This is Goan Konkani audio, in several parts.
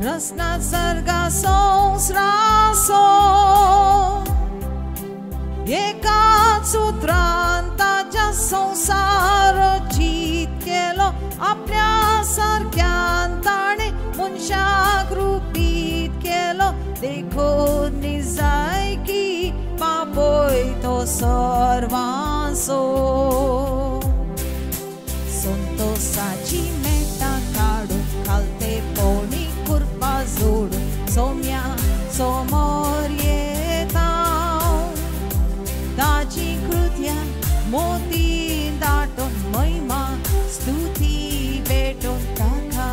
रसना सर्गा संस्रासो एकाच उतरान ताज्या संवसार रचीत केलो आपल्या सारक्यान ताणें मनशाक रुपीत केलो देखून निजायकी बापोय तो सर्वांचो संतोषाची मेटां काडून खालते पोणी कुरपा जोडून सोम्या समोर येता ताजी कृत्या मोती दाटून महिमा स्तुती भेटून ताका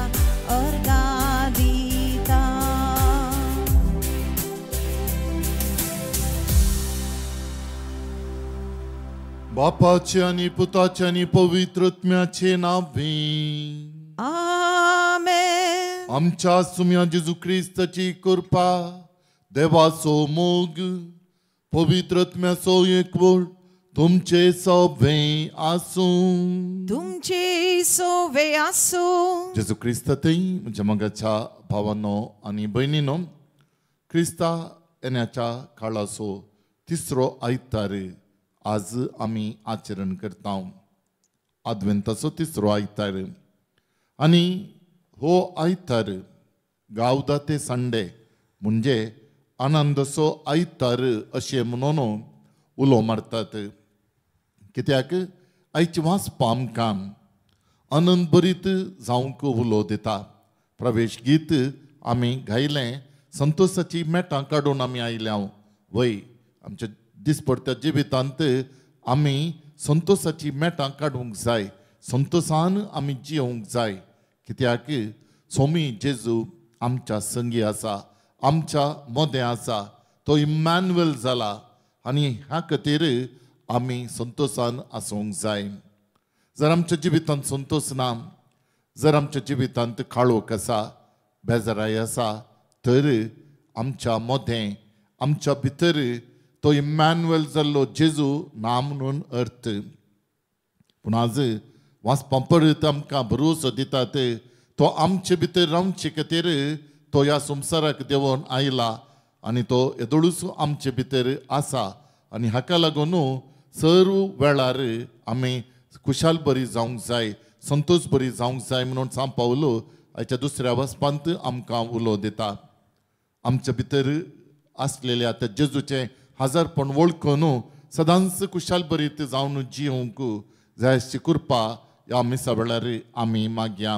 अर्घां दिता. बापाचे आनी पुताचे आनी पवित्र आत्म्याचे नांवे आमेन. आमच्या सुम्या जेजू क्रिस्ताची कृपा, देवाचो मोग, पवित्र आत्म्याचो एकवट तुमचे सवे आसूं. तुमचे सवे आसूं. जेजू क्रिस्ता थंय म्हज्या मोगाच्या भावांनो आनी भयणीनो, क्रिस्ता येण्याच्या काळाचो तिसरो आयतार आज आमी आचरण करता. आदवेंताचो तिसरो आयतार आनी हो आयतार गावदाते संडे म्हणजे आनंदाचो आयतार अशें म्हणून उलो मारतात. कित्याक आयची वाचपा आमकां आनंद भरीत जावंक उलो दिता. प्रवेश गीत आमी गायलें, संतोषाची मेटां काडून आमी आयल्या. वय आमच्या दिसपडत्या जिवितांत आमी संतोषाची मेटां काडूंक जाय, संतोषान आमी जियोंक जाय. कित्याक सोमी जेजू आमच्या संगी आसा, आमच्या मदें आसा, तो इम्मॅन्युएल जाला आनी ह्या खातीर आमी संतोषान आसूंक जाय. जर आमच्या जिवितांत संतोष ना, जर आमच्या जिवितांत काळोख आसा, बेजाराय आसा, तर आमच्या मदें आमच्या भितर तो इम्मॅन्युएल जाल्लो जेजू ना म्हणून अर्थ. पूण आज वाचपां परत आमकां भरोसो दितात, तो आमचे भितर रावचे खातीर तो ह्या संवसाराक देंवोन आयला आनी तो येदोळूच आमचे भितर आसा. आनी हाका लागून सर्व वेळार आमी खुशाल बरी जावंक जाय, संतोष बरी जावंक जाय म्हणून सांव पावलो आयच्या दुसऱ्या वाचपांत आमकां उलो दिता. आमच्या भितर आसलेल्या त्या जेजूचें हजारपण वळखून सदांच खुशाल बरीत जावन जिवंक जाय अशी कृपा ह्या मिसा वेळार आमी मागया.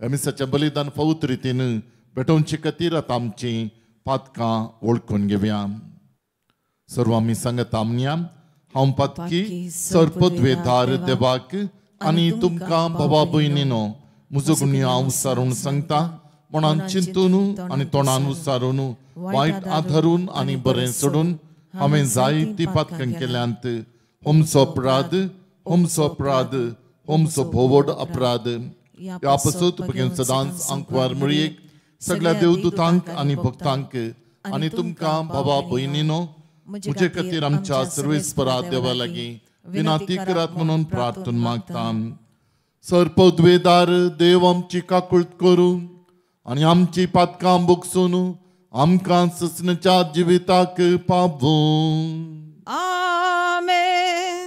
ह्या मिसाचें बलिदान फावत रितीन भेटोवचे खातीर आतां आमचीं पातकां वळखून घेवया. सर्व आमी सांगता म्हणया, हांव पातकी सर्पद्वेधार देवाक आनी तुमकां भावा भयणीनो म्हजो गुन्यांव विचारून सांगता, मनान चिंतून आनी तोंडान विचारून, वायट आधारून आनी बरें सोडून हांवें जायतीं पातकां केल्यांत. होमचो अपराध, होमचो अपराध, होमचो भोवड अपराध. ह्या पासत भगेन सदांच आंकवार मळयेक सगळ्या देवदूतांक आनी भक्तांक आनी तुमकां भावा भयणीनो म्हजे खातीर आमच्या सर्वेस्परा देवा लागीं विनंती करात म्हणून प्रार्थना मागता. सर्पद्वेदार देव आमची काकूळट करूं आनी आमची पातकां भोगसून आमकां ससनाच्या जिविताक पावूं. आमेन.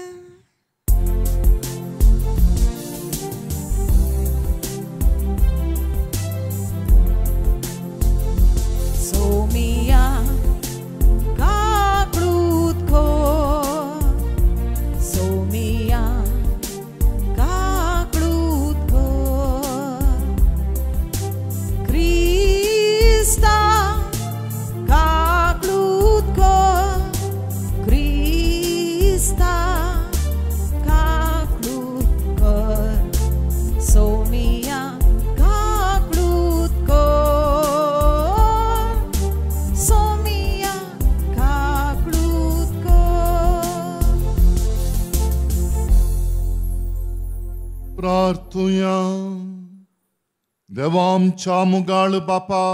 सोमिया काकळूत कर, सोमिया काकळूत कर, क्रिस्ता काकळूत कर, क्रिस्ता काकळूत कर, सोमिया काकळूत कर, सोमिया काकळूत कर. प्रार्थुया. देवा आमच्या मुगाळ बापा,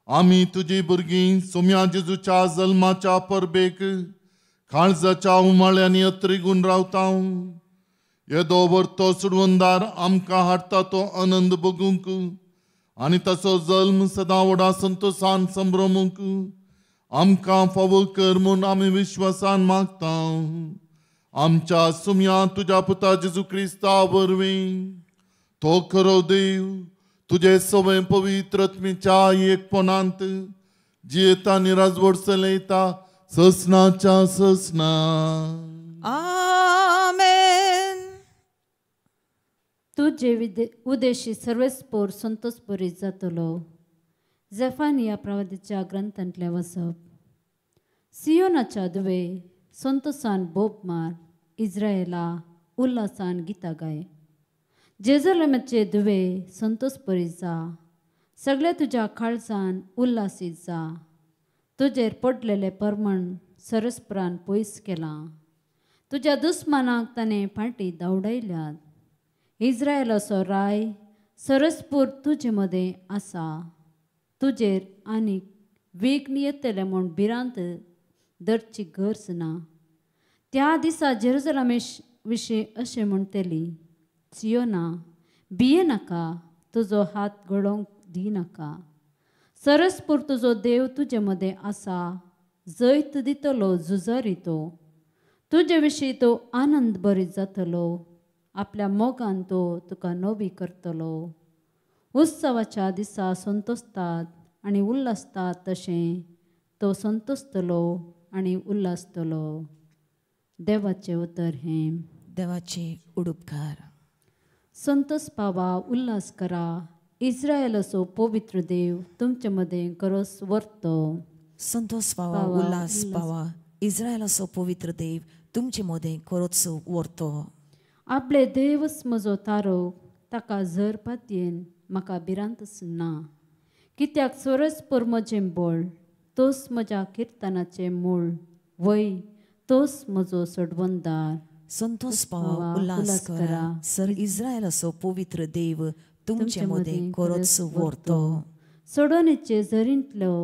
आमी तुजी भुरगीं सोम्या जेजूच्या जल्माच्या परबेक काळजाच्या उमाळ्यांनी अत्रिगून रावता. येदो व्हरतो सुडवंदार आमकां हाडटा तो आनंद भोगूंक आनी ताचो जल्म सदां व्हडा संतोसान संभ्रमूंक आमकां फावो कर म्हूण आमी विश्वासान मागता. आमच्या सुमया तुज्या पुता जेजू क्रिस्ता वरवीं तो खरो देव तुजे सवे पवित्र आत्म्याच्या एकपणांत जियेता आनी राजवट चलयता ससनाच्या ससना. आमेन. तुजे उदेशी सर्वेस्पोर संतोष बरीत जातलो. जेफानिया प्रवादीच्या ग्रंथांतलें वसप. सियोनाच्या दुवे संतोषान बोब मार, इज्रायला उल्हासान गितां गाय. जेरुसलेमाचे दुवे संतोष बरीत जा, सगळ्या तुज्या काळजान उल्हासीत जा. तुजेर पडलेले परमण सरस्परान पयस केलां, तुज्या दुस्मानाक ताणें फाटी धांवडायल्यात. इज्रायलाचो राय सरस्पूर तुजे मदें आसा, तुजेर आनीक विघ्न येतलें म्हूण भिरांत धरची गरज ना. त्या दिसा जेरुसलेमा विशीं अशें म्हणटली, सियोना भिये नाका, तुजो हात गळोवंक दिनाका. सरस्पूर तुजो देव तुजे मदें आसा, जैत दितलो झुजारी तो. तुजे विशीं तो आनंद बरीत जातलो, आपल्या मोगान तो तुका नवी करतलो. उत्सवाच्या दिसा संतोषतात आनी उल्हासतात तशें तो संतोषतलो आनी उल्हासतलो. देवाचें उतर हें. देवाचे उडुपकार. संतोष पावा, उल्हास करा, इज्रायलाचो पवित्र देव तुमचे मदें करस व्हरतो. संतोष पावा, उल्हास पावा, इज्रायलाचो पवित्र देव तुमचे मदें करच व्हरतो. आपले देवच म्हजो तारो, ताका झर पातयेन म्हाका भिरांतच ना. कित्याक सरस्पर म्हजें बळ, तोच म्हज्या किर्तनाचें मूळ, वय तोच म्हजो सोडवणदार. संतोष पावा, उल्हास करा, सर इज्रायलाचो पवित्र देव तुमचे मदें करच व्हरतो. सोडवणेचे झरींतलो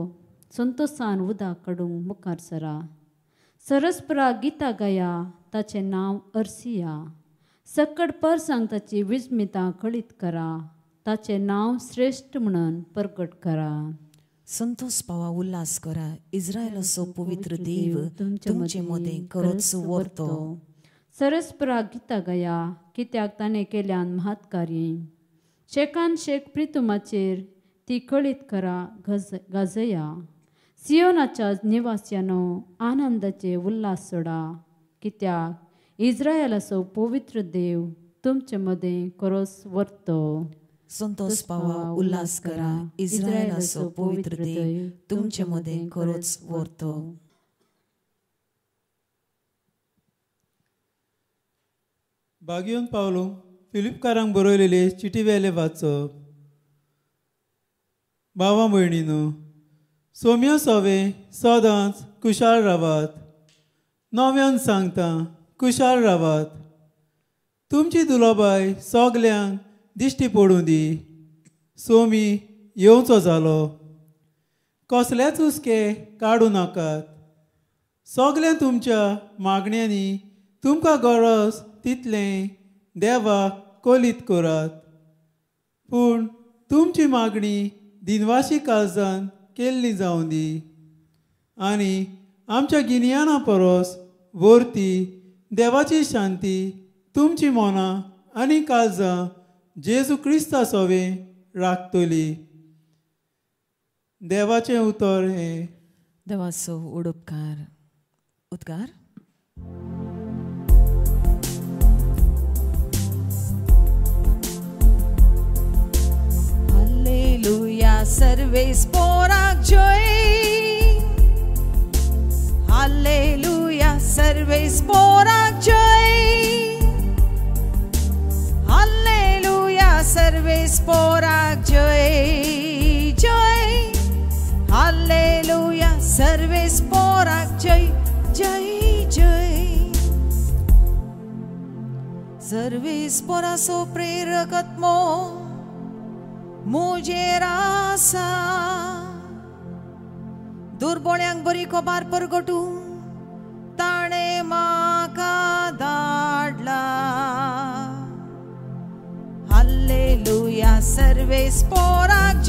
संतोषान उदक काडूंक मुखार सरा. सरस्परा गितां गाया, ताचें नांव अर्सिया. सकड परसांक ताची विस्मितां कळीत करा, ताचें नांव श्रेश्ठ म्हणून प्रगट करा. संतोष पावा, उल्हास करा, इज्रायलाचो पवित्र देव तुमचे मदें करच व्हरतो. सरस्परा गितां गाया, कित्याक ताणें केल्यान महत्कार्य. शेकान शेक प्रितुमाचेर ती कळीत करा गाजया. सियोनाच्या निवासियानो आनंदाचे उल्हास सोडा, कित्याक इज्रायलाचो पवित्र देव तुमचे मदें करस व्हरतो. संतोष पावा, उल्हास करा, इज्रायलाचो पवित्र देव तुमचे मदें करच व्हरतो. बागियोन पावलो फिलिपकारांक बरयलेले चिटी वेले वाचप. भावा भयणीनो, सोम्या सोवे सदांच कुशाल रावात. नव्यान सांगता, कुशाल रावात. तुमची दुलोबाय सगल्यांक दिश्टी पडूं दी. सोमी येवचो जालो. कसलेच हुस्के काडूं नाकात. सगळें तुमच्या मागण्यांनी तुमकां गरज तितलें देवाक कळीत करात. पूण तुमची मागणी दिनवाशी काळजान केल्ली जावं दी आनी आमच्या गिन्याना परस वरती देवाची शांती तुमची मनां आनी काळजां जेजू क्रिस्ता सोवें राखतली. देवाचें उतर हें. देवाचो उडपकार उद्गार. हालेलुया सर्वेस पोराक जय. हालेलुया सर्वेस पोराक जय. हालेलुया सर्वेस पोराक जय जय. हालेलुया सर्वेस पोराक जय जय जय. सर्वेस पोरासो प्रेरक आत्मो म्हजेर आसा. दुर्बोळ्यांक बरी खबर परगटूं ताणें म्हाका धाडला. हालेलुया सर्वेस पोराक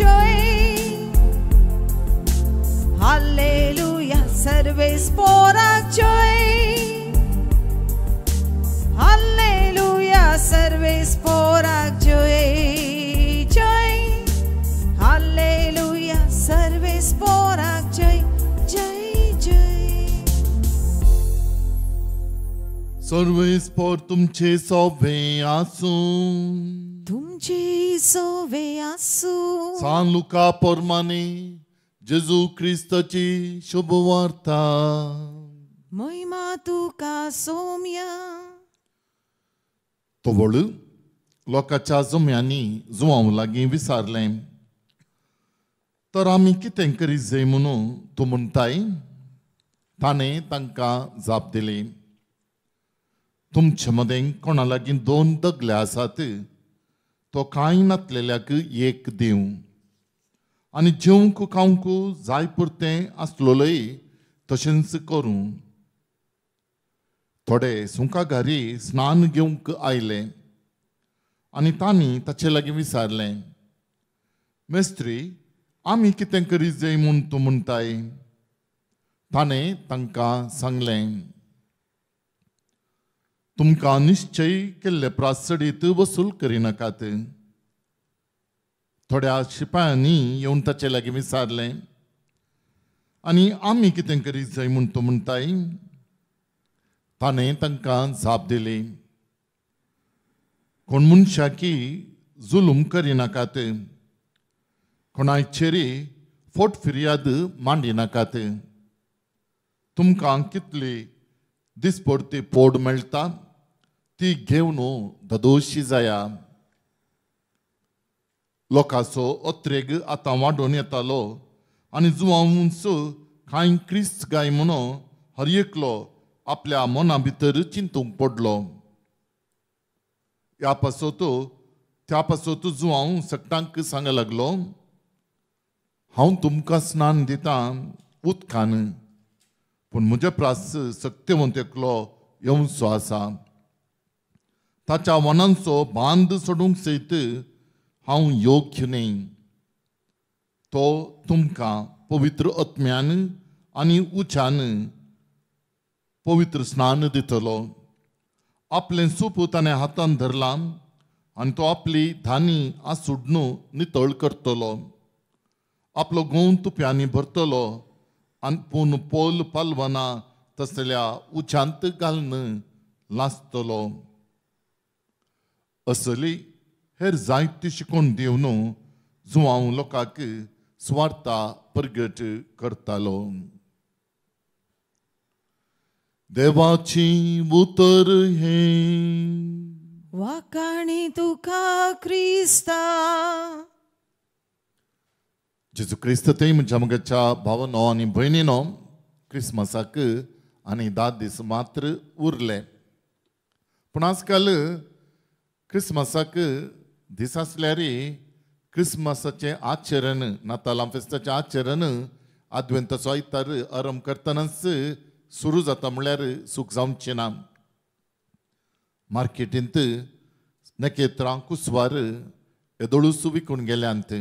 सर्वेस्पोराक जय, हालेलुया सर्वेस्पोराक जय जय, हालेलुया सर्वेस्पोराक जय जय जय। सर्वेस्पोर तुमचे सोवे आसूं, तुमचे सोवे आसूं। सान लुका परमाने जेजू क्रिस्ताची शुभवार्ता। महिमा तुका सोम्या। तवळ लोकांच्या जम्यांनी जुवांव लागीं विचारलें, तर आमी कितें करीत जाय म्हणून तूं म्हणटाय? ताणें तांकां जाप दिली, तुमचे मदें कोणा लागीं 2 दगले आसात, तो कांय नातलेल्याक एक दिवं आनी जेवंक खावंक जाय पुरतें आसलोलय तशेंच करूं। थोडे सुंकाघारी स्नान घेवंक आयले आनी तांणी ताचे लागीं विचारलें, मेस्त्री आमी कितें करीत जाय म्हूण तूं म्हणटाय? ताणें तांकां सांगलें, तुमकां निश्चय केल्ले प्रासडीत वसूल करिनाकात। थोड्या शिपायांनी येवन ताचे लागीं विचारलें, आनी आमी कितें करीत जाय म्हूण तूं म्हणटाय? ताणें तांकां जाप दिली, कोण मनशाकी जुलूम करिनाकात, कोणाचेरी फोट फिर्याद मांडिनाकात, तुमकां कितली दिसपडती पोड मेळटा ती घेवन ददोशी जाया। लोकांचो अत्रेग आतां वाडोवन येतालो आनी जुवांवूच कांय क्रिस्त गाय म्हणून हर एकलो आपल्या मना भितर चिंतूंक पडलो। ह्या पासत त्या पासत जुवांव सगटांक सांग लागलो, हांव तुमकां स्नान दितां उदकान, पूण म्हज्या प्रास सक्तेवंत एकलो येवचो आसा, ताच्या वनांचो बांद सोडूंक सयत हांव योग्य न्हय। तो तुमकां पवित्र आत्म्यान आनी उच्यान पवित्र स्नान दितलो। आपलें सूप ताणें हातान धरलां आनी तो आपली धानी आसुडणू नितळ करतलो, आपलो गोंव तुप्यांनी भरतलो आनी पूण पोल पालवना तसल्या उच्यांत घालून लासतलो। असली हेर जायती शिकोवन दिवन जुवांव लोकांक सुवार्ता परगट करतालो। देवाची उतर हें, वाखाणी तुका क्रिस्ता। जेजू क्रिस्त थंय म्हज्या म्हज्या भावानो आनी भयणीनो, क्रिसमसाक आनी 10 दीस मात्र उरले, पूण आजकाल क्रिसमसाक दीस आसल्यार क्रिसमसाचें आचरण, नातालां फेस्ताचें आचरण आदवेंताचो आयतार आरंभ करतनाच सुरू जाता म्हणल्यार सूख जावचें ना। मार्केटींत नखेत्रां कुसवार येदोळूच विकून गेल्यांत,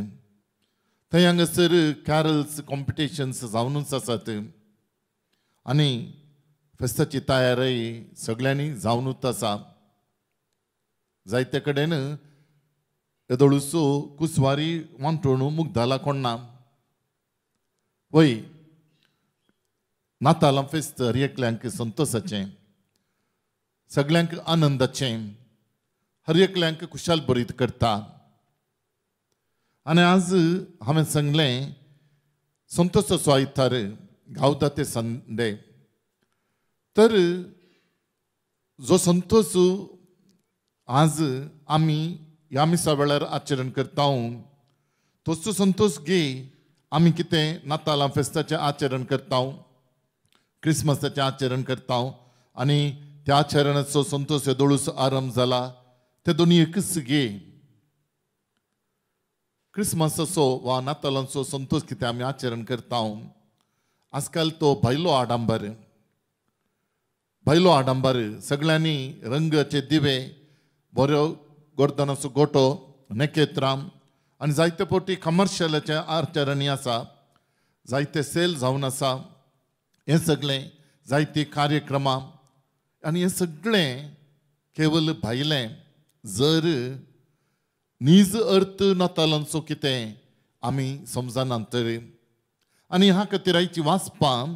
थंय हांगासर कॅरल्स कॉम्पिटिशन्स जावनूच आसात आनी फेस्ताची तयारी सगळ्यांनी जावनूच आसा। जायते कडेन येदोळूचो कुसवारी वांटोवन मुगदाला कोण्णा वय। नातालां फेस्त हर एकल्यांक संतोसाचें, सगळ्यांक आनंदाचें, हर एकल्यांक खुशाल बरीत करता। आनी आज हांवें सांगलें संतोसाचो आयतार गावता ते संडे, तर जो संतोष आज आमी ह्या मिसा वेळार आचरण करता तोच संतोष घे आमी कितें नातालां फेस्ताचें आचरण करता, क्रिसमसाचें आचरण करता आनी त्या आचरणाचो संतोष येदोळूच आरंभ जाला, ते दोनी एकच घे। क्रिसमसाचो वा नातालांचो संतोष कितें आमी आचरण करता, आजकाल तो भायलो आडंबर, भायलो आडंबर, सगळ्यांनी रंगाचे दिवे, बरो गोरदानाचो गोटो, नखेत्रां आनी जायते फावटी कमर्शियलाचे आचरणी आसा, जायते सेल जावन आसा, हें सगळें जायते कार्यक्रमां आनी हें सगळें केवल भायलें. जर नीज अर्थ नातालांचो कितें आमी समजना तर. आनी ह्या खातीर आयची वाचपां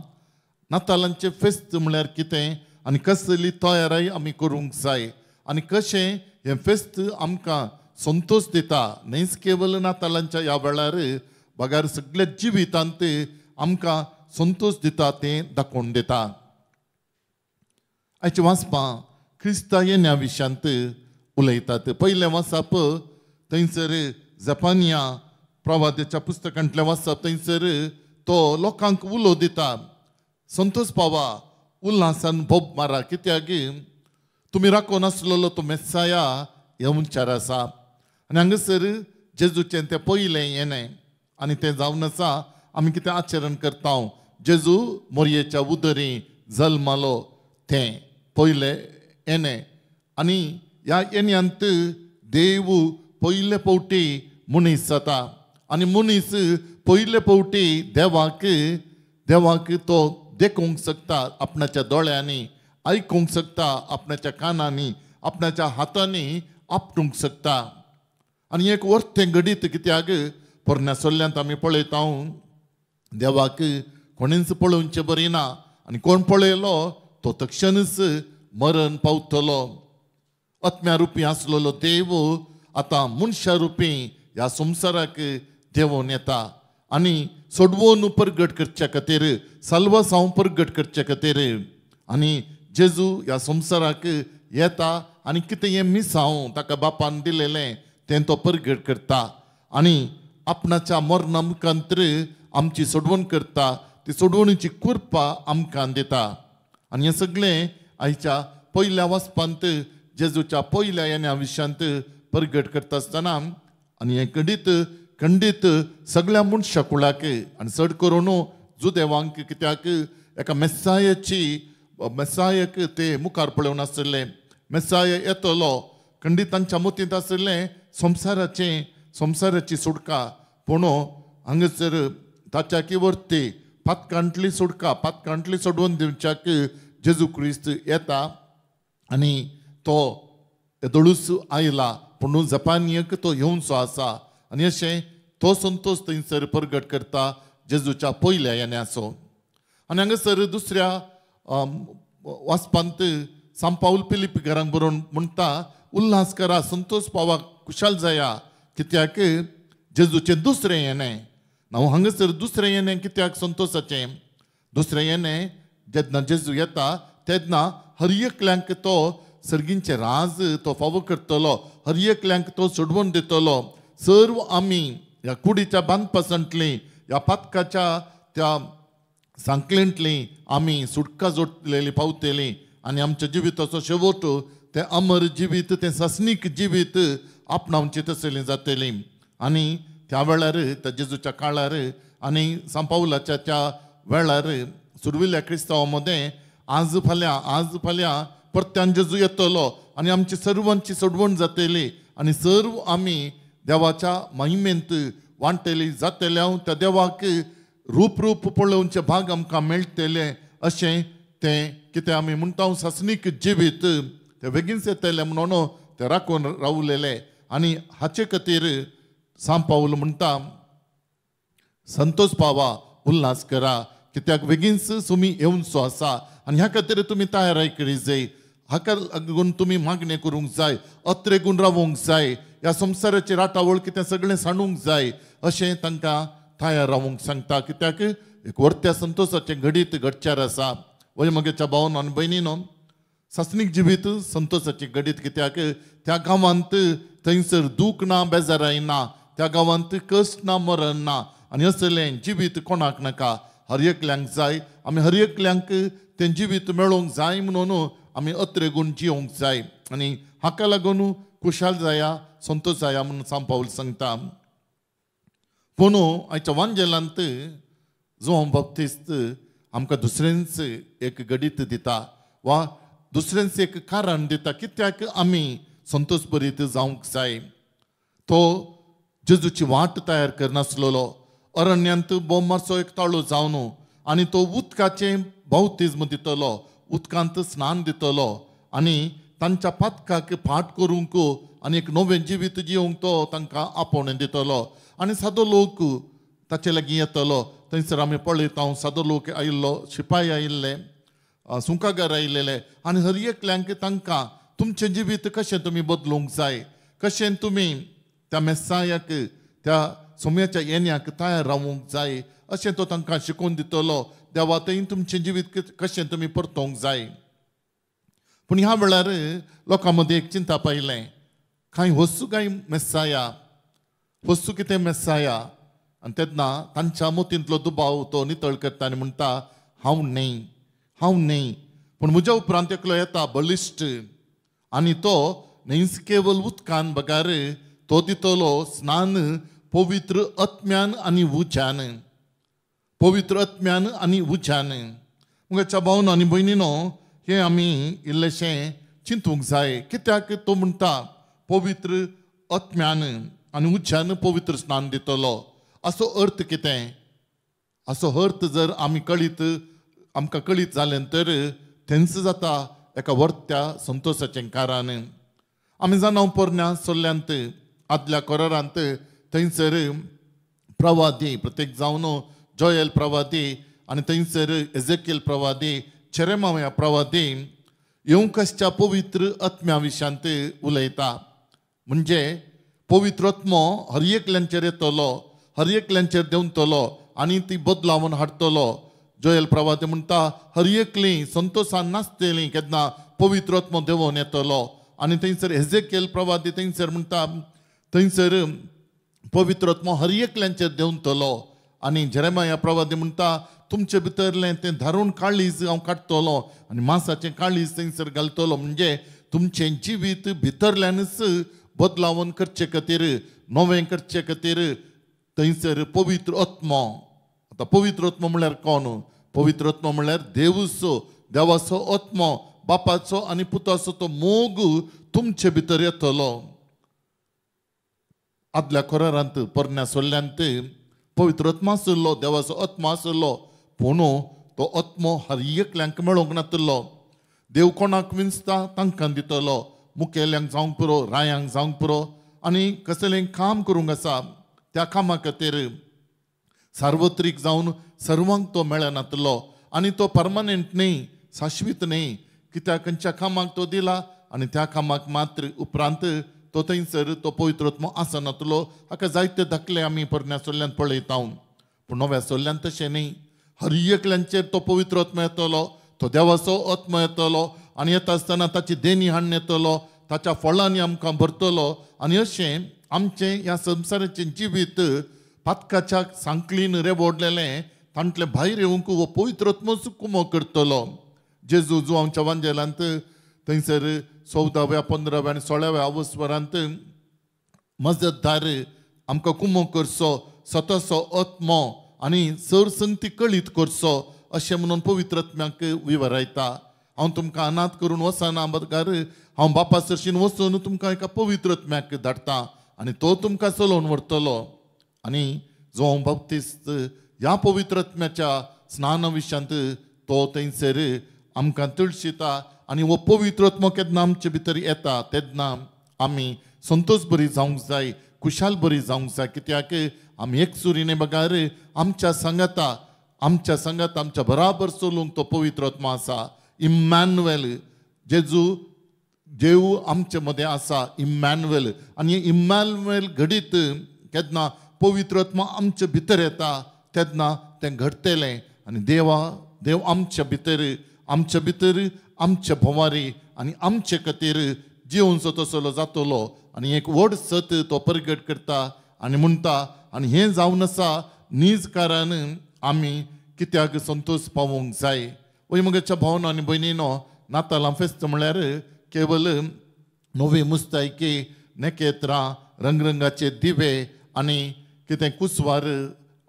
नातालांचें फेस्त म्हळ्यार कितें आनी कसली तयाराय आमी करूंक जाय आनी कशें हें फेस्त आमकां संतोश दिता, न्हयच केवल नातालांच्या ह्या वेळार बगर सगळ्या जिवितांत आमकां संतोश दिता तें दाखोवन दिता. आयचें वाचपां क्रिस्ता येण्या विशयांत उलयतात. पयलें वाचप थंयसर जपानिया प्रवाद्याच्या पुस्तकांतलें वाचप. थंयसर तो लोकांक उलो दिता, संतोष पावा, उल्हासान बोब मारा, कित्याक तुमी राखून नासलेलो तो मेस्साया येवचार आसा. आनी हांगासर जेजूचें तें पयलें येणें आनी तें जावन आसा आमी कितें आचरण करता. जेजू मोरयेच्या उदरी जल्मालो तें पयलें येणें आनी ह्या येण्यांत देव पयले फावटी मनीस जाता आनी मनीस पयले फावटी देवाक देवाक तो देखूंक शकता आपणाच्या दोळ्यांनी, आयकूंक शकता आपणाच्या कानांनी, आपणाच्या हातांनी आपटूंक शकता. आनी एक वर्तें घडीत कित्याक पोरण्या सोल्ल्यांत आमी पळयता देवाक कोणेंच पळोवचें बरी ना आनी कोण पळयलो तो तक्षणच मरण पावतलो. आत्म्या रुपी आसलेलो देव आतां मनशा रुपी ह्या संवसाराक देंवोन येता आनी सोडवून परगट करच्या खातीर, साल्वासांव परगट करच्या खातीर. आनी जेजू ह्या संवसाराक येता आनी कितें हें मिसांव ताका बापान दिलेलें तें तो परगट करता आनी आपणाच्या मरणा मुखांतर आमची सोडवण करता, ती सोडवणीची कृपा आमकां दिता. आनी हें सगळें आयच्या पयल्या वाचपांत जेजूच्या पयल्या येण्या विशयांत परगट करता आसतना आनी हें खंडीत खंडीत सगळ्या मनशा कुळाक आनी चड करून जुदेवांक, कित्याक एका मेस्सायाची मेस्सायक ते मुखार पळोवन आशिल्ले. मेस्साय येतलो खंडीत तांच्या मतींत आशिल्लें संवसाराचें संवसाराची सुटका, पूण हांगासर ताच्या की वरती पातकांतली सुटका, पातकांतली सोडोवन दिवच्याक जेजू क्रिस्त येता आनी तो येदोळूच आयला, पूण जपानियक तो येवचो आसा. आनी अशें तो संतोश थंयसर परगट करता जेजूच्या पयल्या येण्याचो. आनी हांगासर दुसऱ्या वाचपांत सांपावल पिलिप घरांक बरोवन म्हणटा, उल्हास करा, संतोष पावा, कुशाल जाया, कित्याक जेजूचें दुसरें येणें. नांव हांगासर दुसरें येणें कित्याक संतोशाचें? दुसरें येणें जेन्ना जेजू येता तेन्ना हर एकल्यांक तो सर्गींचें राज तो फावो करतलो, हर एकल्यांक तो सोडवून दितलो. सर्व आमी ह्या कुडीच्या बांदपासांतली, ह्या पातकाच्या त्या सांकलेंतली आमी सुटका जोडलेली पावतली आनी आमच्या जिविताचो शेवट तें अमर जिवीत, तें सासणीक जिवीत आपणावचें तसलें जातलें. आनी त्या वेळार त्या जेजूच्या काळार आनी सांपावलाच्या त्या वेळार सुरविल्ल्या क्रिस्तांवां मदें आज फाल्यां आज फाल्यां परत्यान जेजू येतलो आनी आमची सर्वांची सोडवण जातली आनी सर्व आमी देवाच्या महिमेंत वांटेली जातले. त्या देवाक रूप रूप पळोवचे भाग आमकां मेळटले अशें तें कितें आमी म्हणटा सासणीक जिवीत ते बेगीनच येतले म्हणून ते राखून रावलेले. आनी हाचे खातीर सांपावल म्हणटा, संतोष पावा, उल्हास करा, कित्याक बेगीनच तुमी येवचो आसा आनी ह्या खातीर तुमी तयाराय करी जाय, हाका लागून तुमी मागणें करूंक जाय, अत्रेगून रावूंक जाय, ह्या संवसाराची राटावळ कितें सगळें सांडूंक जाय अशें तांकां तयार रावूंक सांगता. कित्याक एक वर्त्या संतोशाचें घडीत घडच्यार आसा. वय म्हगेच्या भावन आनी भयणीनो, सासणीक जिवीत संतोशाचें घडीत, कित्याक त्या गांवांत थंयसर दूख ना, बेजाराय ना, त्या गांवांत कश्ट ना, मरण ना. आनी असलें जिवीत कोणाक नाका, हर एकल्यांक जाय. आमी हर एकल्यांक तें जिवीत मेळोवंक जाय म्हणून आमी अत्रेगून जियोंक जाय आनी हाका लागून खुशाल जाया, संतोष जाया म्हणून सांपावल सांगता. पूण आयच्या वांजेलांत जुआंव बाप्तिस्त आमकां दुसरेंच एक घडीत दिता वा दुसरेंच एक कारण दिता कित्याक आमी संतोष भरीत जावंक जाय. तो जेजूची वाट तयार करनासलेलो, अरण्यांत बोमाचो एक ताळो जावन आनी तो उदकाचें बाप्तिज्म दितलो, उदकांत स्नान दितलो आनी तांच्या पातकाक फाट करूंक आनी एक नवें जिवीत जिवंक तो तांकां आपोवणें दितलो. आनी सादो लोक ताचे लागीं येतलो. थंयसर आमी पळयता सादो लोक आयिल्लो, शिपाय आयिल्ले, सुंकागार आयिल्ले आनी हर एकल्यांक तांकां तुमचें जिवीत कशें तुमी बदलूंक जाय, कशें तुमी त्या मेसायाक, त्या सोम्याच्या येण्याक तयार रावूंक जाय अशें तो तांकां शिकोवन दितलो. देवा थंय तुमचें जिवीत कशें तुमी परतोवंक जाय. पूण ह्या वेळार लोकां मदीं एक चिंता पायलें, कांय वस्तू कांय मेसाया, वस्तू कितें मेसाया. आनी तेन्ना तांच्या मतींतलो दुबाव तो नितळ करता आनी म्हणटा, हांव न्हय, हांव न्हय, पूण म्हज्या उपरांत एकलो येता बळिश्ट आनी तो न्हयच केवल उदकान बगार तो दितलो स्नान पवित्र आत्म्यान आनी उज्यान, पवित्र आत्म्यान आनी उज्यान. म्हज्या भावनो आनी भयणीनो, हें आमी इल्लेशें चिंतूंक जाय. कित्याक तो म्हणटा पवित्र आत्म्यान आनी उज्यान पवित्र स्नान दितलो, असो अर्थ कितें? असो अर्थ जर आमी कळीत, आमकां कळीत जालें तर थेंच जाता एका वर्त्या संतोशाचें कारण. आमी जाणा पोरण्या सोल्ल्यांत, आदल्या कोरारांत थंयसर प्रवादी, प्रत्येक जावन जोयल प्रवादी आनी थंयसर एजेकियल प्रवादी, जेरेमाया प्रवादी येवंकसच्या पवित्र आत्म्या विशयांत उलयता. म्हणजे पवित्र आत्मो हर एकल्यांचेर येतलो, हर एकल्यांचेर देंवतलो आनी ती बदलावन हाडटलो. जोयल प्रवादी म्हणटा हर एकली संतोशान नासतली केन्ना पवित्र आत्मो देंवोन येतलो. आनी थंयसर एजेकियल प्रवादी थंयसर म्हणटा थंयसर पवित्र आत्मो हर एकल्यांचेर देंवतलो. आनी जेरेमाया प्रवादी म्हणटा तुमचे भितरलें तें धारून काळीज हांव काडटलो आनी मांसाचें काळीज थंयसर घालतलो. म्हणजे तुमचें जिवीत भितरल्यानच बदलावन करचे खातीर, नवें करचे खातीर थंयसर पवित्र आत्मो. आतां पवित्र आत्मो म्हणल्यार कोण? पवित्र आत्मो म्हणल्यार देवचो, देवाचो आत्मो, बापाचो आनी पुताचो तो मोग तुमचे भितर येतलो. आदल्या कोरारांत, पोरण्या सोल्ल्यांत पवित्र आत्मो आशिल्लो, देवाचो आत्मो आशिल्लो, पूण तो आत्मो हर एकल्यांक मेळोवंक नाशिल्लो. देव कोणाक विंचता तांकां दितलो, मुखेल्यांक जावंक पुरो, रायांक जावंक पुरो, आनी कसलें काम करूंक आसा त्या कामा खातीर सार्वत्रीक जावन सर्वांक तो मेळनातलो. आनी तो परमनंट न्हय, शाश्वीत न्हय, कित्याक खंयच्या कामाक तो दिला आनी त्या कामाक मात्र उपरांत तो थंयसर तो पवित्र आत्मो आसनातलो. हाका जायते दाखले आमी पोरण्या सोल्ल्यान पळयता. पूण नव्या सोल्ल्यान तशें न्हय, हर एकल्यांचेर तो पवित्र आत्मो येतलो, तो देवाचो आत्मो येतलो आनी येता आसतना ताची देणी हाडून येतलो, ताच्या फळांनी आमकां भरतलो. आनी अशें आमचें ह्या संवसाराचें जिवीत पातकाच्या सांकळीन रेवोडलेलें तांतलें भायर येवंक हो पवित्र आत्मोच कुमो करतलो. जेजू जो आमच्या वांजेलांत थंयसर 14व्या, 15व्या आनी 16व्या अवस्वरांत मजतदार आमकां कुमो करचो, स्वताचो आत्मो आनी सरसंगती कळीत करचो अशें म्हणून पवित्र आत्म्याक विवरायता. हांव तुमकां अनाथ करून वचना बगर हांव बापा सरशीन वचून तुमकां एका पवित्र आत्म्याक धाडटा आनी तो तुमकां चलोवन व्हरतलो. आनी जो हांव बाप्तिस्त ह्या पवित्र आत्म्याच्या स्नाना विशयांत तो थंयसर आमकां तुळशिता आनी हो पवित्र आत्मो केन्ना आमचे भितर येता तेन्ना आमी संतोश बरी जावंक जाय, खुशाल बरी जावंक जाय. कित्याक आमी एकसुरीने बगर आमच्या सांगाता, आमच्या सांगात आमच्या बराबर चलूंक तो पवित्र आत्मो आसा. इम्मॅन्युएल, जेजू देव आमचे मदें आसा, इम्मॅन्युएल. आनी इम्मॅन्युएल घडीत केन्ना पवित्र आत्मो आमचे भितर येता तेन्ना तें घडटलें. आनी देवा, देव आमच्या भितर, आमच्या भितर, आमच्या भोंवारी आनी आमचे खातीर जिवनचो तसलो जातलो. आनी एक व्हड सत तो परगट करता आनी म्हणटा, आनी हें जावन आसा नीज कारण आमी कित्याक संतोश पावोवंक जाय. वय म्हज्या भावनो आनी भयणीनो, नातालां फेस्त म्हणल्यार केवल नवी मुस्तायकी, नखेत्रां, रंगरंगाचे दिवे आनी कितें कुसवार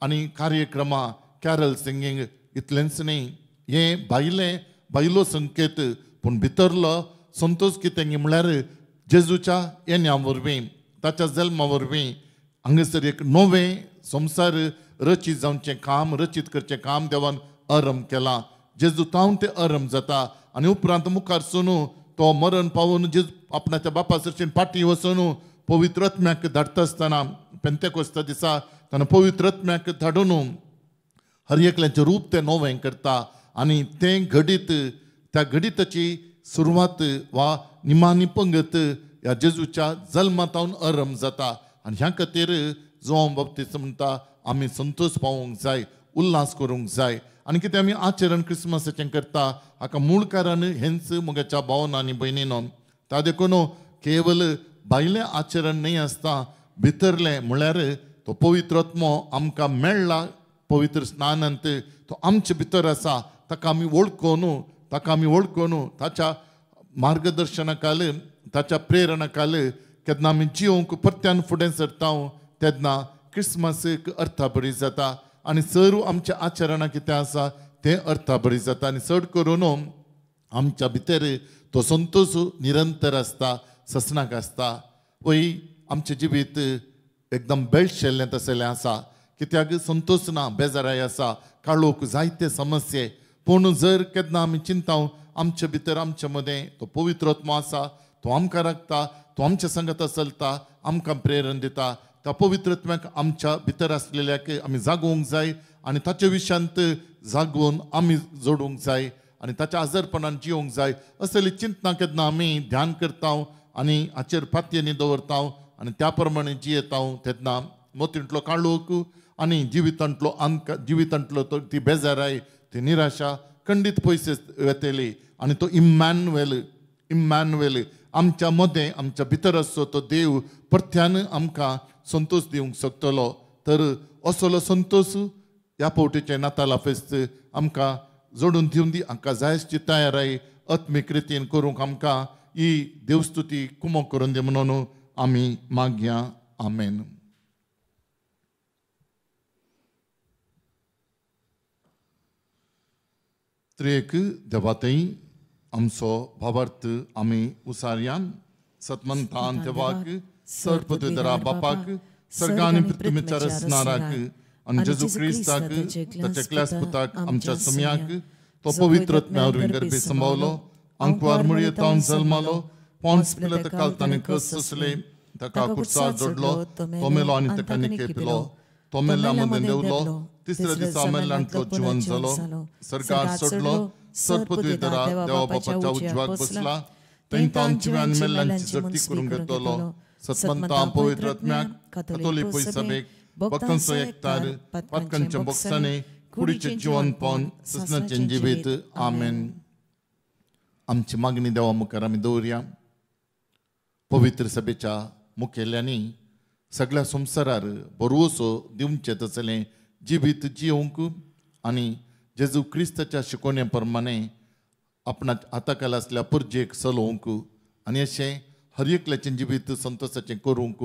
आनी कार्यक्रमां, कॅरल सिंगींग इतलेंच न्ही. हें भायलें भायलो संकेत, पूण भितरलो संतोश कितें म्हणल्यार जेजूच्या येण्या वरवीं, ताच्या जल्मा वरवीं हांगासर एक नवें संवसार रचीत जावचें काम, रचीत करचें काम देवान आरंभ केला. जेजू तावन ते आरंभ जाता आनी उपरांत मुखार सोनू तो मरण पावून जेजू आपणाच्या बापा सरशीन फाटीं वचून पवित्र आत्म्याक धाडटा आसतना पेंतेकोस्ता दिसा ताणें पवित्र आत्म्याक धाडून हर एकल्याचें रूप तें नवें करता आनी तें घडीत त्या घडिताची सुरवात वा निमानी पंगत ह्या जेजूच्या जल्मातावन आरंभ जाता. आनी ह्या खातीर जुआंव बाप्तीस्त म्हणटा आमी संतोश पावोवंक जाय, उल्हास करूंक जाय. आनी कितें आमी आचरण क्रिसमसाचें करता हाका मूळ कारण हेंच म्हज्या भावना आनी भयणीनो. ता देखून केवल भायलें आचरण न्हय आसता, भितरलें म्हळ्यार तो पवित्र आत्मो आमकां मेळ्ळा पवित्र स्नानांत, तो आमचे भितर आसा, ताका आमी वळखून ताका आमी वळखून ताच्या मार्गदर्शना खाल ताच्या प्रेरणा खाल केन्ना आमी जिवंक परत्यान फुडें सरता तेन्ना क्रिसमस एक अर्थाभरीत जाता आनी सर्व आमच्या आचरणां कितें आसा तें अर्थाभरीत जाता. आनी चड करून आमच्या भितर तो संतोश निरंतर आसता, ससनाक आसता. वय आमचें जिवीत एकदम बेळशेल्लें तसलें आसा, कित्याक संतोश ना, बेजाराय आसा, काळोख, जायते समस्ये. पूण जर केन्ना आमी चिंता आमचे भितर आमचे मदें तो पवित्र आत्मो आसा, तो आमकां राखता, तो आमच्या संगता चलता, आमकां प्रेरण दिता. त्या पवित्र आत्म्याक आमच्या भितर आसलेल्याक आमी जागोवंक जाय आनी ताचे विशांत जागोवन आमी जोडूंक जाय आनी ताच्या आजारपणान जिवंक जाय. असली चिंतना केन्ना आमी ध्यान करता आनी हाचेर फातयेनी दवरता आनी त्या प्रमाणे जियेता तेन्ना मोतींतलो काळोख आनी जिवितांतलो आमकां जिवितांतलो तो ती बेजाराय, ती निराशा खंडीत पयस वेतली आनी तो इम्मॅन्युएल इम्मॅन्युएल आमच्या मदें आमच्या भितर आसचो तो देव परत्यान आमकां संतोश दिवंक शकतलो. तर असलो संतोश ह्या फावटीचें नातालां फेस्त आमकां जोडून दिवन दी. आमकां जायची तयाराय आत्मीक रितीन करूंक आमकां ही देवस्तुती कुमक करून दी म्हणून आमी मागया. आमेन. त्रेक देवातय आमचो भावार्थ आमी उसारया. सतमंतान देवाक, सर पदवीधरा बापाक, सर्गानी पृथ्वीच्या रचणाराक आनी जेजू क्रिस्ताक ताच्या क्लास पुताक आमच्या सम्याक तो पवित्र आत्म्या वरवीं गर्भे संभावलो, आंकवार मुळये तावन जल्मालो, पोन्स पिलात काल ताणें कस सोंसले, ताका कुर्सार जोडलो, तो मेलो आनी ताका निकेपिलो, तो मेल्ल्या मदें देंवलो, तिसऱ्या दिसा मेल्ल्यांतलो जिवन जालो, सर्गार सोडलो, सर पदवीधरा देवा बापाच्या उजवाक बसला, थंय तावन जिव्यान मेल्ल्यांची झडती करूंक येतलो. सतमंता पवित्र आत्म्याक, कातोलीक सभेक, भक्तांचो एकतार, पातकांच्या बोक्सांनी, कुडीचें जिवनपण, ससनाचें जिवीत. आमेन. आमची मागणी देवा मुखार आमी दवरया. पवित्र सभेच्या मुखेल्यांनी सगळ्या संवसारार बरवसो दिवचें तसलें जिवीत जिवंक आनी जेजू क्रिस्ताच्या शिकोवणे प्रमाणे आपणा हाताखाल आसल्या पुरजेक चलोवंक आनी अशें हर एकल्याचें जिवीत संतोशाचें करूंक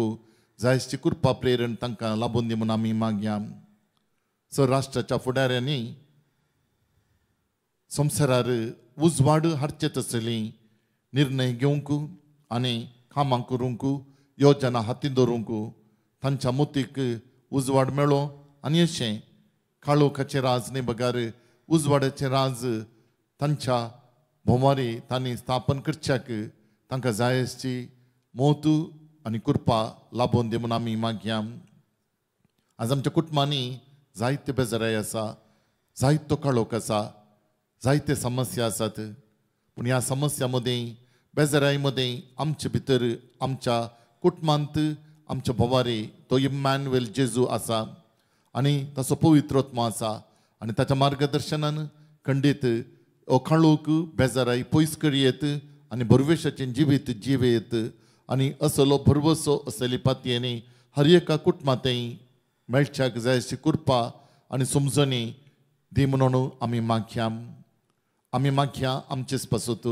जायची कृपा प्रेरण तांकां लाबून दी म्हूण आमी मागया. सर राष्ट्राच्या फुडाऱ्यांनी संवसारार उजवाड हाडचे तसली निर्णय घेवंक आनी कामां करूंक, योजना हातीन दवरूंक तांच्या मोतीक उजवाड मेळो आनी अशें काळोखाचें राज न्ही बगर उजवाडाचें राज तांच्या भोंवारी तांणी स्थापन करच्याक तांकां जाय आसची मोत आनी कृपा लाबोवन दी म्हूण आमी मागया. आज आमच्या कुटुंबांनी जायते बेजाराय आसा, जायतो काळोख आसा, जायते समस्या आसात. पूण ह्या समस्या मदीं बेजाराय मदीं आमचे भितर आमच्या कुटुंबांत आमच्या भोंवारी तो इम्मॅन्युएल जेजू आसा आनी ताचो पवित्र आत्मो आसा आनी ताच्या मार्गदर्शनान खंडीत काळोख बेजाराय पयस करयेत आनी भरवेशाचें जिवीत जिवेत आनी असलो भरवसो असली पातयेनी हर एका कुटुंबांतय मेळच्याक जाय अशी कृपा आनी समजणी दी म्हणून आमी मागया. आमी मागया आमचेच पासत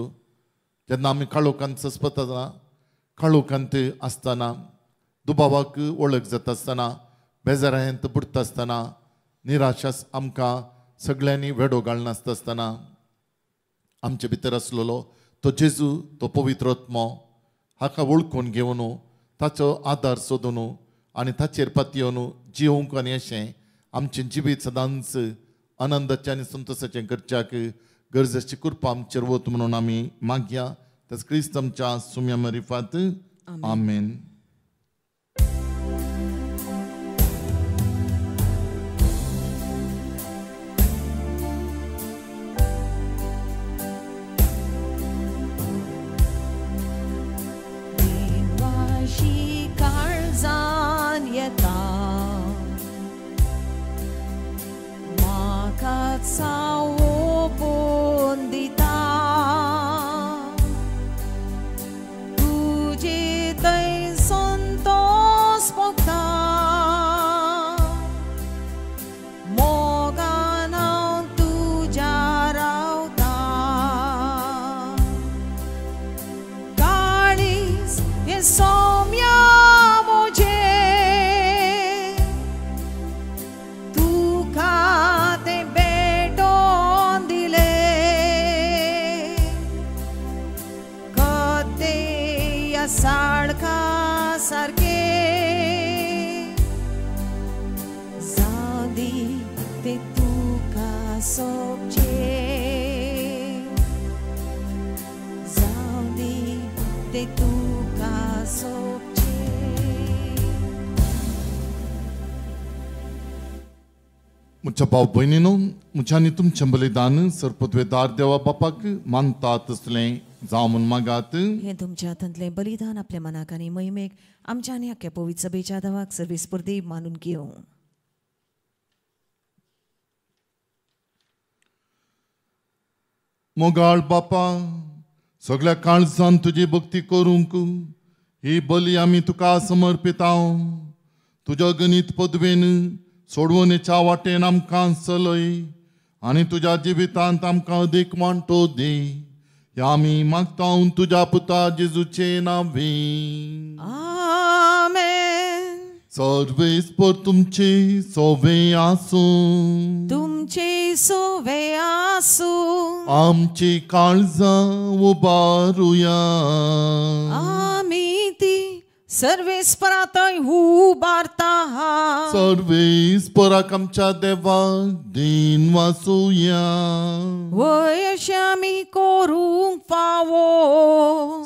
जेन्ना आमी काळोखांत सस्पतना, काळोखांत आसतना, दुबावाक वळख जाता आसतना, बेजारायंत बुडटा आसतना, निराशा आमकां सगळ्यांनी वेडो घालनासता आसतना आमचे भितर आसलेलो तो जेजू, तो पवित्र आत्मो हाका वळखून घेवन ताचो आदार सोदून आनी ताचेर पातयेवन जिवंक आनी अशें आमचें जिवीत सदांच आनंदाचें आनी संतोशाचें करच्याक गरजेची कृपा आमचेर वत म्हणून आमी मागया. तस क्रिस्त आमच्या सुम्या मरिफात. आमेन. काळजान येता म्हाका चावोवन दिता तुजे थंय संतोस भोगता मोगान हांव तुज्या रावता काळीज हें सौम्या साळका सारके जावं दी तें तुका सोबचें जावं दी तें तुका सोबचें. म्हज्या भाव भयणीनो, म्हज्या आनी तुमचें बलिदान सरपदवेदार देवा बापाक मानता तसलें जावं म्हूण मागात. हें तुमच्या हातांतलें बलिदान आपल्या मनाक आनी महिमेक आमच्या आनी आख्या पवित्र सभेच्या देवाक सर्वीस पुरती मानून घेवं. मोगाळ बापा, सगळ्या काळजान तुजी भक्ती करूंक ही बली आमी तुका समर्पिता. तुज्या गणीत पदवेन सोडवणेच्या वाटेन आमकां चलय आनी तुज्या जिवितांत आमकां अदीक मांटो दी. ह्या आमी मागता तुज्या पुता जेजूचे नांवे. आमेन. सर्वेस्पर तुमचे सोवे आसूं. तुमचे सोवे आसूं. आमची काळजां उबारुया. आमी ती सर्वेस्परातय उबारता. सर्वेस्पराक आमच्या देवाक दीन वासुया. वय अशें आमी करूंक फावो.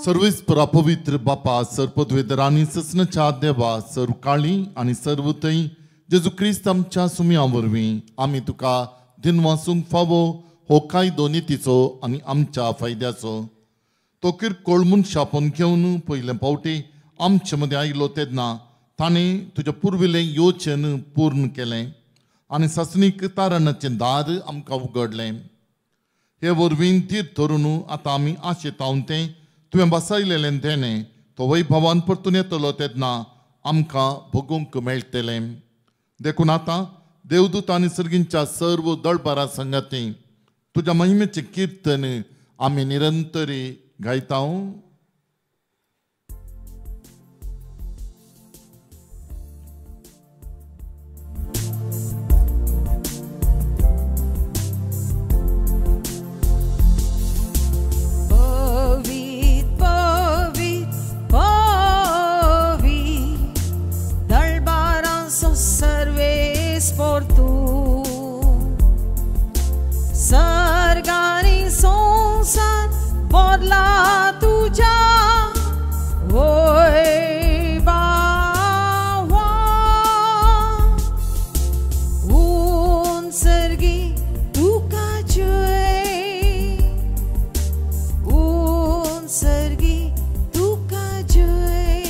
सर्वेस्परा पवित्र बापा, सर्पद्वेदर आनी ससनाच्या देवा, सर्व काळी आनी सर्व थंय जेजू क्रिस्त आमच्या सुम्या वरवीं आमी तुका दिन वासूंक फावो हो कायदो नितीचो आनी आमच्या फायद्याचो. तो किरकोळ मनशापण घेवन पयले फावटी आमचे मदें आयलो तेन्ना ताणें तुज्या पुर्विल्लें योजन पूर्ण केलें आनी सासणीक तारणाचें दार आमकां उगडलें. हे वरवीं धीर धरून आतां आमी आशेतावन तें तुवें बसयलेलें देणें तो वैभवान परतून येतलो तेन्ना आमकां भोगूंक मेळटलें. देखून आतां देवदूत आनी सर्गींच्या सर्व दळबारा संगाती तुज्या महिमेचें किर्तन आमी निरंतरी गायता. सर्गानी संसार भरला तुझ्या वैभवान. उंचर्गी तुका जय, उंचर्गी तुका जय.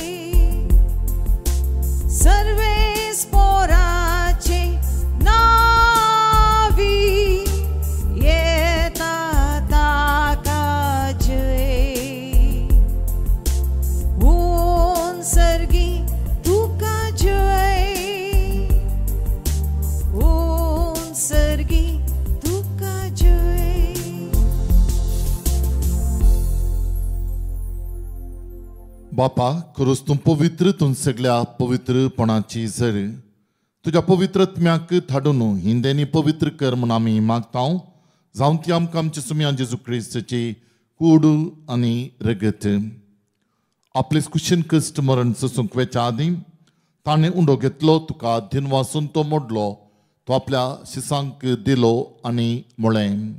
सर्वेस्पराचे नावी येता ताका जय. उंचर्गी तुका जय, उंचर्गी तुका जय. बापा, खरोच तूं पवित्र, तूं सगळ्या पवित्रपणाची झर. तुज्या पवित्रत्म्याक धाडून हिंदेनी पवित्र कर म्हूण आमी मागता. जावं ती आमकां आमच्या सुम्या जेजू क्रिस्ताची कूड आनी रगत. आपले कुशीन कश्ट मरण सोसूंक वेच्या आदीं ताणें उंडो घेतलो, तुका दिनवासून तो मोडलो, तो आपल्या शिसांक दिलो आनी म्हळें,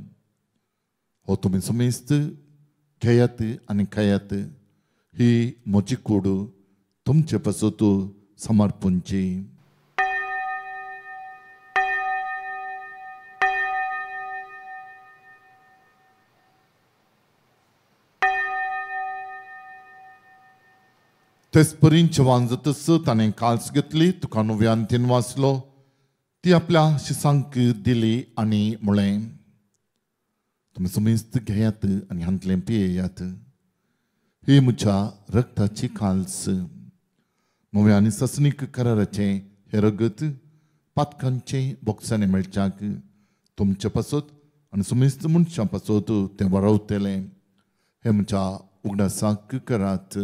हो तुमी समेस्त घेयात आनी खायात, ही म्हजी कूड तुमचे पासत समर्पणची. तेच परीन जेवण जातच ताणें काल्स घेतली, तुका नव्यान तीन वाचलो, ती आपल्या शिसांक दिली आनी म्हळें, तुमी समेस्त घेयात आनी हांतलें पियेयात, ही म्हज्या रक्ताची काल्स, नव्या आनी ससनीक कराराचें हें रगत पातकांचें बोगसाणें मेळच्याक तुमचे पासत आनी समेस्त मनशां पासत तें वरवतलें. हें म्हज्या उगडासाक करात.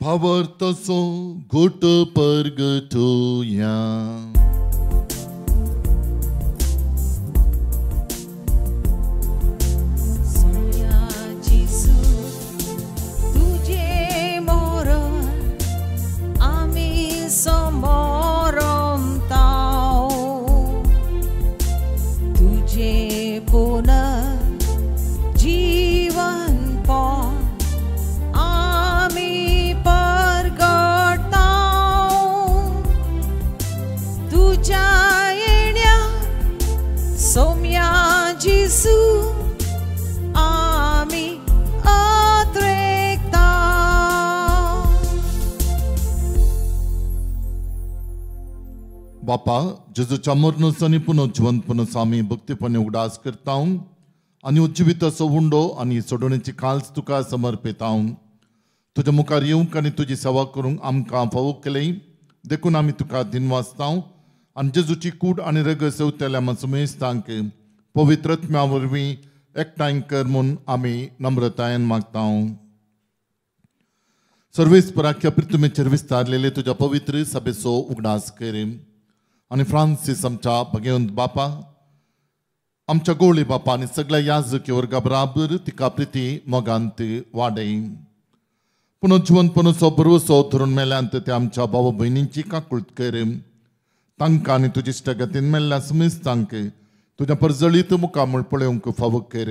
भावार्थाचो घोट परगटुया. बापा, जेजूच्या मरणाचो आनी पुनर्जिवंतपणाचो आमी भक्तीपणे उगडास करता आनी उज्जिविताचो उंडो आनी सोडवणेची काल्स तुका समर्पिता. तुज्या मुखार येवंक आनी तुजी सेवा करूंक आमकां फावो केली देखून आमी तुका दिनवासता आनी जेजूची कूड आनी रगत सेवतल्या समेस्तांक पवित्र आत्म्या वरवीं एकठांय कर म्हूण आमी नम्रतायेन मागता. सर्वेस्पराख्या पृथ्वीचेर विस्तारलेले तुज्या पवित्र सभेचो उगडास कर आनी फ्रांसीस आमच्या भगवंत बापा, आमच्या गोळी बापा आनी सगळ्या याजकी वर्गा बराबर तिका प्रिती मोगांत वाडय. पुनर्जिवंतपणाचो भरवसो धरून मेल्यांत ते आमच्या भाव भयणींची काकूळत कर. तांकां आनी तुजी इश्टागतीन मेल्ल्या समेस्तांक तुज्या परजळीत मुखामळ पळोवंक फावो कर.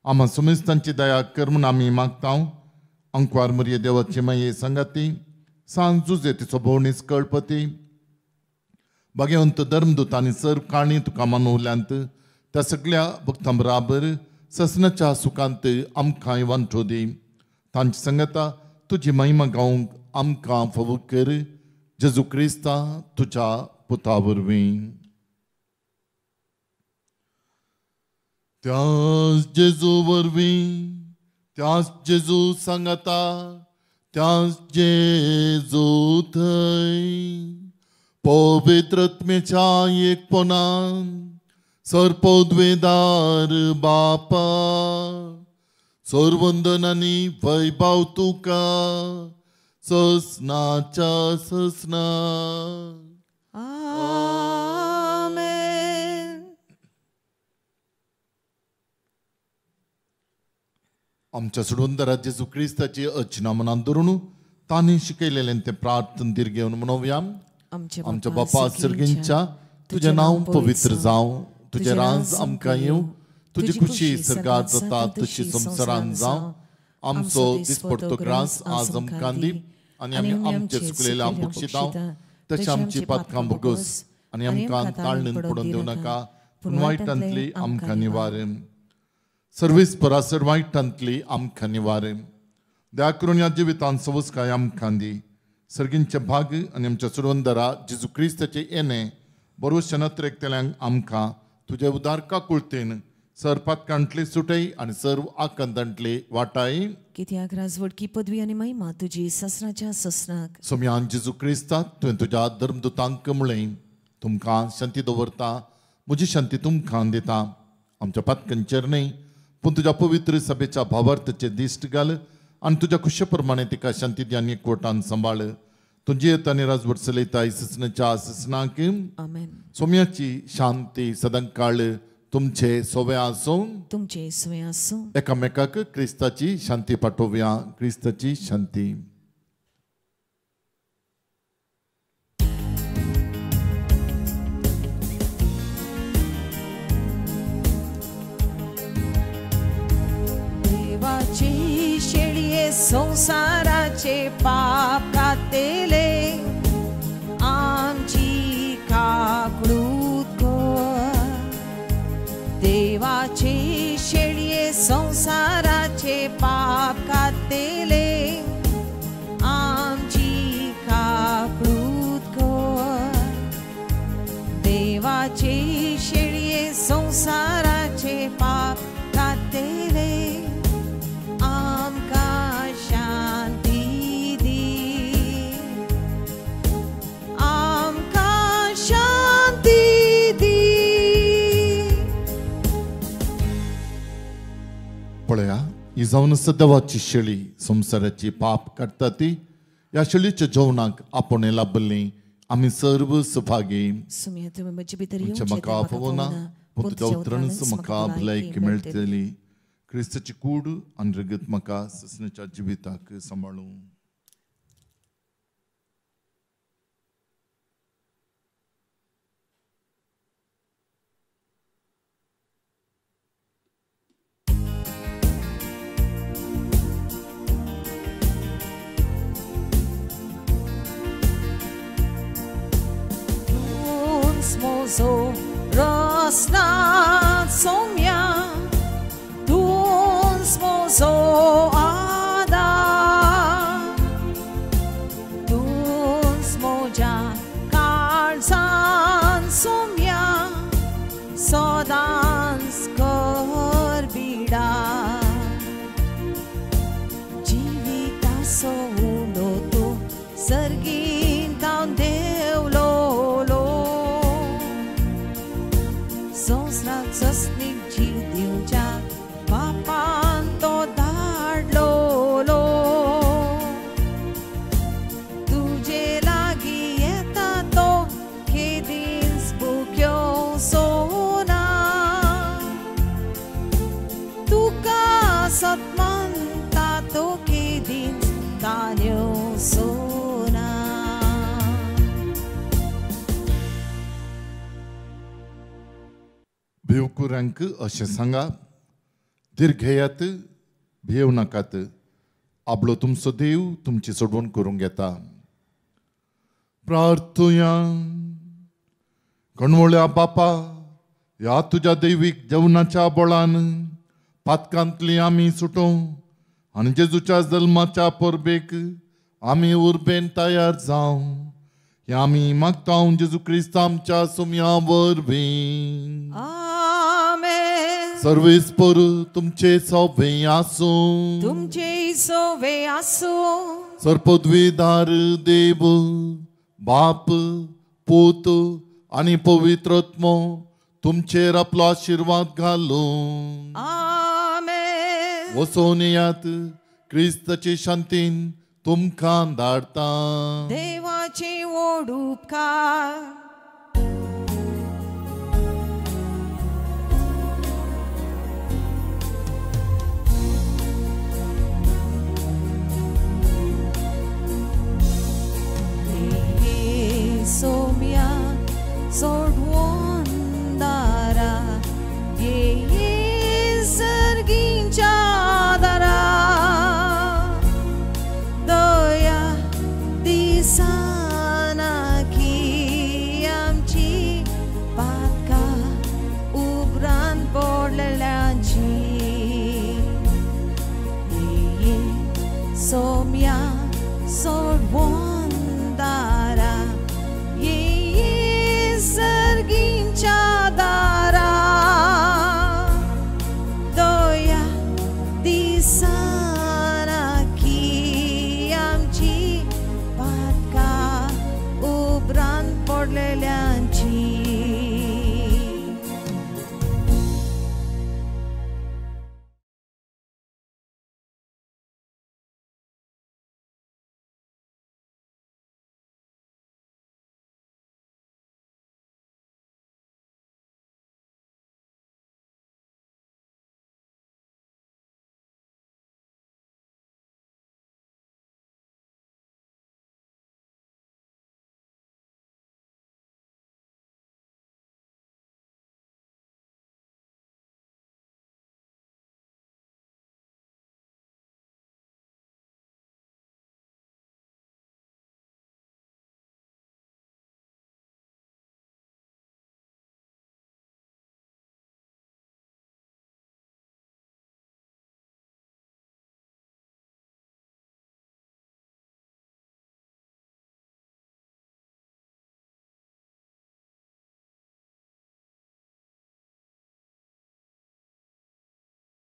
आमा समेस्तांची दया कर म्हूण आमी मागता. अंकवार मरिये देवाची माये सांगाती, सांज जुजे तिचो भोवणीस कळपती, भाग्यवंत धर्मदूत आनी सर्व काणी तुका मानवल्यांत त्या सगळ्या भक्तां बराबर ससनाच्या सुखांत आमकां वांटो दी. तांची संगता तुजी महिमा गावंक आमकां फावो कर. जेजू क्रिस्ता तुज्या पुता वरवीं. त्याच जेजू वरवीं, त्याच जेजू सांगता, त्याच जेजू थंय पवित्र आत्म्याच्या एकपणान सर्पद्वेदार बापा, सर्वंदन आनी वैभव तुका ससनाच्या ससना. आमेन. आमच्या सोडवणदारा जेजू क्रिस्ताची अर्चना मनात धरून तांणी शिकयलेलें तें प्रार्थन दीर्घ घेवन म्हणोवया. आमच्या बापा सर्गींच्या, तुजें नांव पवित्र जावं, तुजें राज आमकां येवं, तुजी खुशी सर्गात जाता तशी संवसारांत जावं. आमचो दिसपडतो ग्रास आज आमकां दी आनी आमी आमचे चुकलेले आमकां बक्षिता तशें आमची पातकां भोगोस आनी आमकां ताळणेन पडून दिवं नाका, पूण वायटांतली आमकां निवार. सर्वीस परासर वायटांतली आमकां निवार. दया करून ह्या जिवितांत सवसकाय आमकां दी. सर्गींचे भाग आनी आमच्या सोडवणदारा जेजू क्रिस्ताचे येणे बरोवच्या नत्रेकतल्यांक आमकां तुजे उदार काकुळतेन सर पातकांतली सुटय आनी सर्व आकांतांतली वाटाय. कित्याक राजवटकी पदवी आनी महिमा तुजी ससनाच्या ससनाक. सोम्यान जेजू क्रिस्ता, तुवें तुज्या धर्मदूतांक म्हळें, तुमकां शांती दवरता, म्हजी शांती तुमकां दिता. आमच्या पातकांचेर न्हय पूण तुज्या पवित्र सभेच्या भावार्थाचेर दिश्ट घाल आनी तुज्या खुशे प्रमाणे तिका शांती दी आनी एकवटान सांबाळ. तुजी येता आनी राजवट चलयता ससनाच्या ससनाक. आमेन. सोम्याची शांती सदांकाळ तुमचे सोवे आसूं, तुमचे सोवे आसूं। एकामेकाक क्रिस्ताची शांती पाठोवया। क्रिस्ताची शांती। देवाची शेळये संसाराचे पाप कातेले, आमची काकळूत कर। देवाची शेळये संसाराचे पाप कातेले, आमची काकळूत कर। देवाची शेळये संसाराचे पाप कातेले, आमकां शांती दी, आमकां शांती दी। पळया, ही जावन आसा देवाची शेळी, संवसाराची पाप काडटा ती। ह्या शेळीच्या जेवणाक आपोवणें लाभल्लीं आमी सर्व सुभागी। तुमचें म्हाका आपोवना, पूण तुज्या उतरानच म्हाका भलायकी मेळटली। क्रिस्ताची कूड आनी रगत म्हाका ससण्याच्या जिविताक सांबाळूं। Mozo rosnat somya, tuns mozo ada, tuns moja kalzan somya, sodans korbida. Jivita so uno tu sargin taun devlolo, संवसाराक सस्नीक जीव दिवच्या बापान तो धाडलोलो। तुजे लागीं येता तो केदींच बुक्यो सोना, तुका सतमानता तो केदींच तान्यो सोना। भिवकुरांक अशें सांगा, धीर घेयात, भियेव नाकात, आपलो तुमचो देव तुमची सोडवण करूंक येता। प्रार्थुया। कणवळ्या बापा, ह्या तुज्या दैवीक जेवणाच्या बळान पातकांतली आमी सुटों आनी जेजूच्या जल्माच्या परबेक आमी उर्बेन तयार जावं, हें आमी मागता जेजू क्रिस्त आमच्या सुम्या वरवीं। आमेन। सर्वेस्पर तुमचे सोवे आसूं, तुमचे सोवे आसूं। सर्पद्विदार देव बाप पूत आनी पवित्र आत्मो तुमचेर आपलो आशिर्वाद घालूं। आमेन। वचोन येयात, क्रिस्ताचे शांतीन तुमकां धाडटा। देवाचे व्हड उपकार।